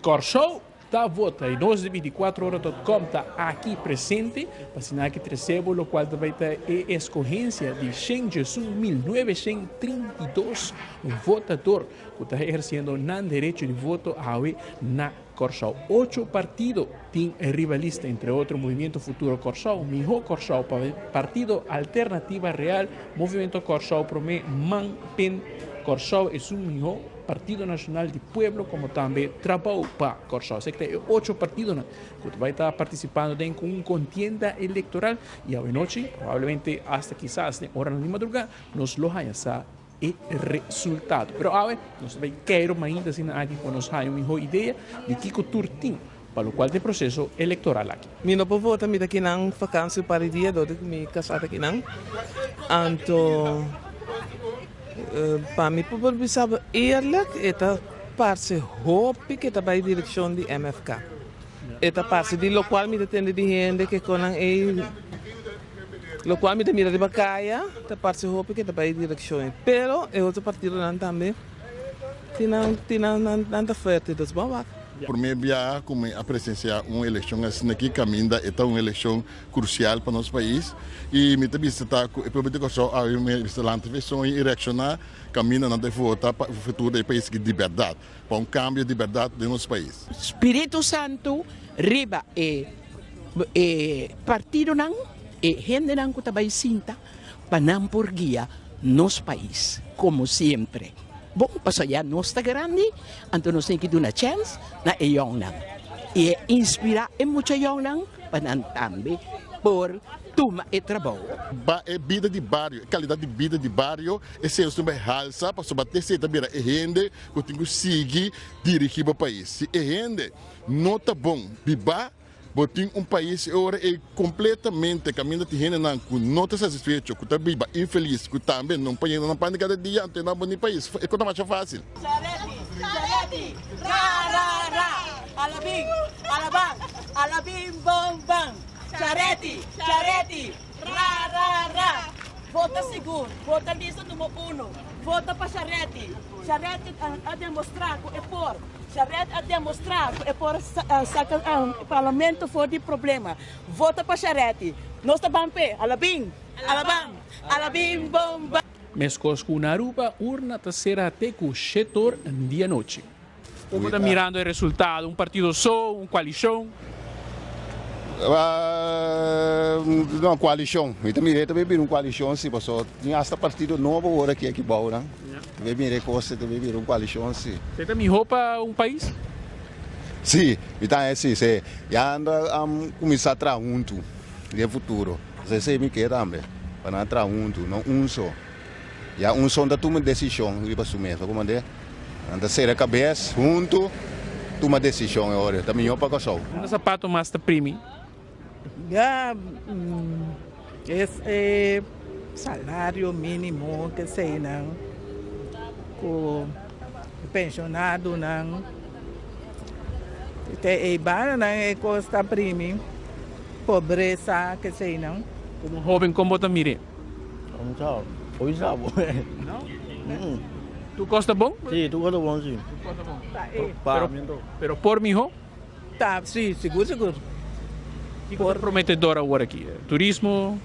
Kòrsou ta vota i nos di 24ora.com ta aki presente pa asina aki trese bo lokual ta bai ta e eskohensia di 101.932 votador ku ta ehersiendo nan derecho di voto awe na Kòrsou. Ocho partido tin riba lista, entre otro Movimiento Futuro Kòrsou, Mihó Kòrsou, Partido Alternativa Real, Movimento Kòrsou Promé, Man, pen, Kòrsou Esun Mihó, Partido Nashonal di Pueblo komo tambe Trabou pa Kòrsou. Esaki ta e ocho partidonan ku ta bai ta partisipando den ku un kontienda elektoral i awenochi, probablemente asta kisas den oranan di madrugá, nos lo haña sa e resultado. Pero awe nos ta bai keiru mainta asina aki pa nos haña un mihó idea di kiko tur tin pa lokual ta e proseso elektoral aki. Mi no por vota, mi ta kinan vakansi un par di dia dor di ku mi kasá ta kinan. Anto pa mi por bisa bo eerlijk e ta parse hopi ke ta bai direkshon di MFK. E ta parse di lokual mi ta tende di hende ke konan ei. Lokual mi ta mira riba kaya ta parse hopi ke ta bai direkshon ei, pero e otro partidonan tambe tin nan tin nan nan ta fuerte, dus bon wak. Promé biaha ku mi a presensiá un elekshon asina aki kaminda e ta un elekshon krusial pa nos pais i mi ta bisa ta ku e pueblo di Kòrsou awe mester lanta fe soño i reakshoná kaminda nan ta vota pa e futuro di e pais aki di bèrdat, pa un kambio di bèrdat den nos pais. Spiritu Santu riba e E partidonan, e hendenan ku ta bai sinta pa nan por guia nos pais komo siempre. Bon, pasobra ya nos ta grandi, anto nos tin ki duna chèns na e yòngnan i e inspirá e mucha yòngnan pa nan tambe por tuma e trabou. Ba e bida di bario, e kalidat di bida di bario, esei nos tin bai halsa pasobra esei ta bira e hende ku tin ku sigui dirigí bo pais. Si e hende no ta bon bibá, Bo tin un pais e ora ei completamente caminda tin hendenan cu no ta satisfecho, cu ta biba infelis, cu tambe no por yena nan pan di cada dia, anto e nan bo ni pais. E cosa masha facil. Charetti, charetti, ra, ra, ra, alabin, alaban, alabin, bon, ban. Charetti, charetti, ra, ra, ra, vota sigur, vota lista numero uno, vota pa Charetti. Charetti a demostra cu e por. Charet a demostrá ku e por saka e parlamento for di problema. Vota pa Charetti. Nos ta ban p'e. Alabin! Alaban! Alabin bon ban! Meskos ku na Aruba, urna ta sera te ku shetor di anochi. Como ta mirando e resultado? Un partido so, un koalishon? No, koalishon. Mi ta mira e ta bay bira un koalishon si, pasobra tin hasta partido nobo awor aki aki bou nan. Ta bay mira e kos, ta bay bira un koalishon si. Esei ta mihó pa un pais? Si, mi ta haña si. Se ya anda kuminsá traha huntu den futuro. Esei mi ke tambe, pa nan traha huntu, no un so. Ya un son ta tuma desishon riba su mes, bo komand'é? Nan ta sera kabes huntu tuma desishon e ora ta mihó pa Kòrsou. Unda sapato mas ta primi? Ya es e salario minimo keseinan ku penshonadonan te ei bananan e kos ta primi pobresa keseinan. Komo hoben kon bo ta mir'é? Tur kos ta bon? Sí, tur kos ta bon, sí. Tur kos ta bon. Pero, pero por miho? Ta, sí, sigur, sigur. Kiko ta prometedor awor aki? Turismo?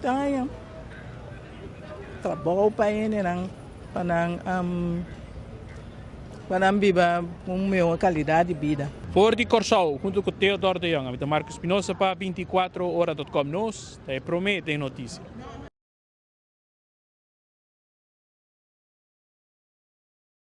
Ta haña trabou pa hendenan, pa nan. Pa nan biba un mehor calidad di bida. For di Kòrsou, huntu ku Theodor de Jong, ami ta Marco Espinosa pa 24 ora dot com. Nos ta e promé den notisia.